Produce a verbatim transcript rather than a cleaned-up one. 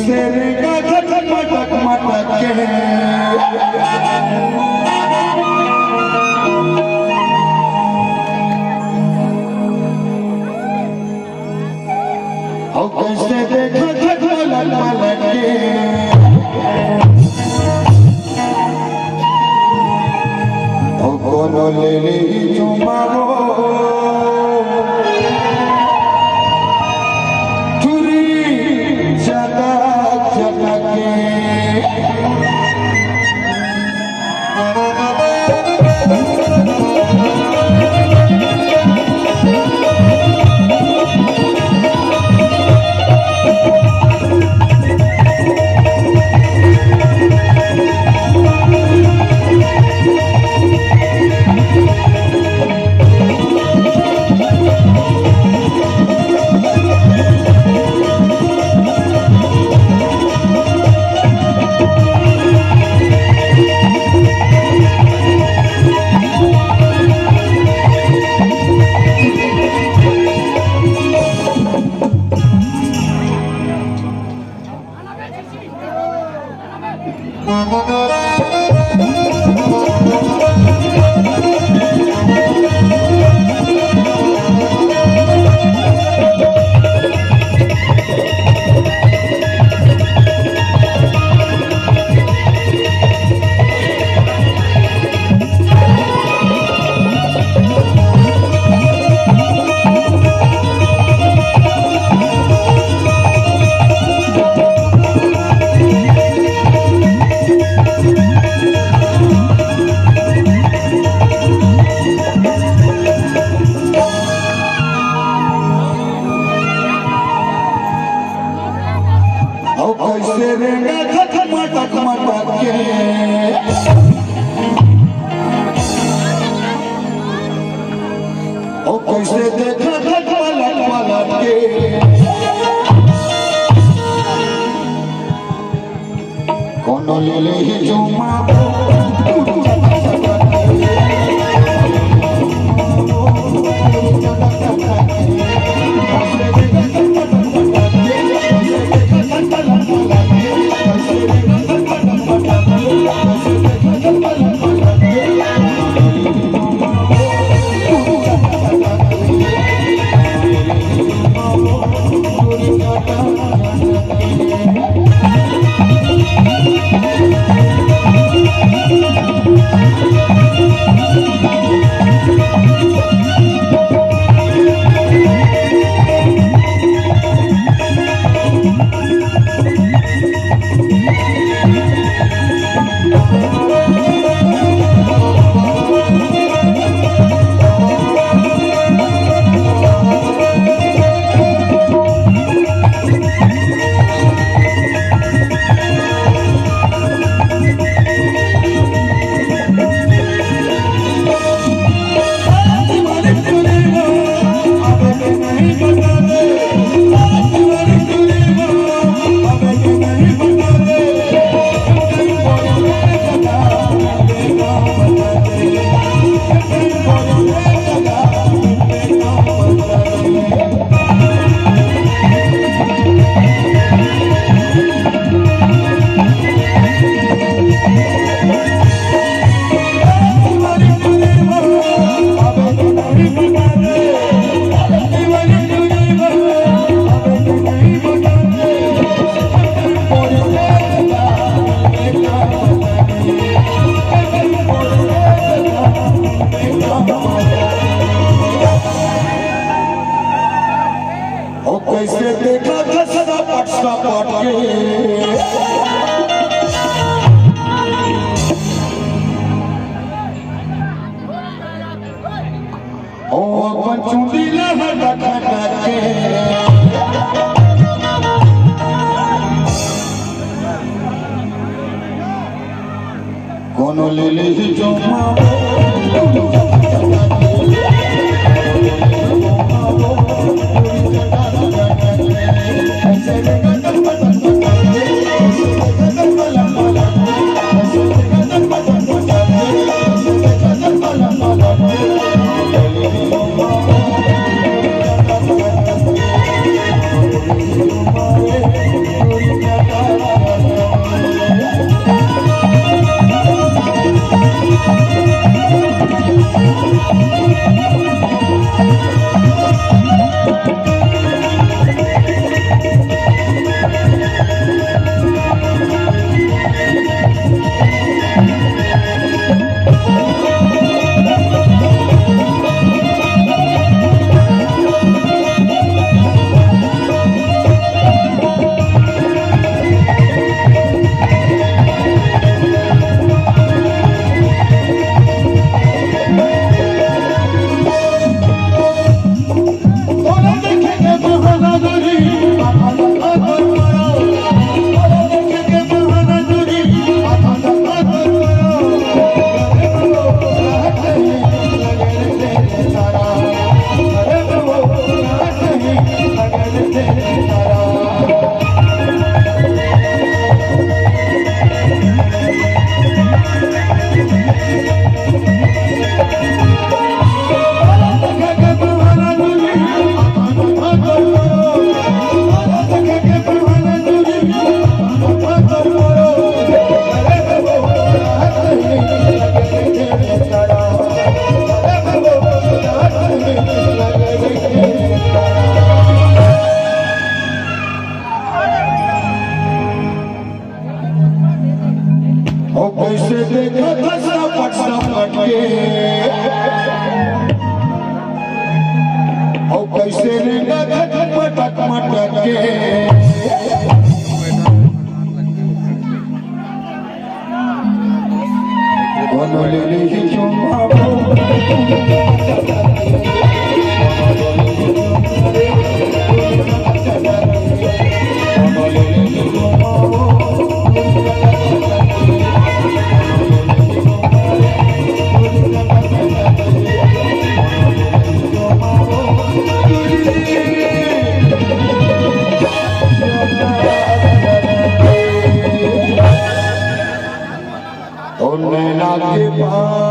तेरे का खट मटक मटक के। अउ कइसे देखत हे पलक पलक के। अउ कोनो ले लेही चुमा वो। चुरी चटक चटक के। अउ कइसे रेंगत हे मटक मटक के। अउ कइसे देखत हे पलट पलट के। कोनो ले लेही चुमा। ओ कइसे देखत हे सदा पट सदा पट के। ओ अपन चुंदी ला हटा हटा के। कोनो ले लेही चुमा। ओ कइसे देखत हस सपट सपट के, ओ कइसे रेंगत हस मटक मटक के। कोनो ले ले ही चुम्मा वो। ओ नैना के पास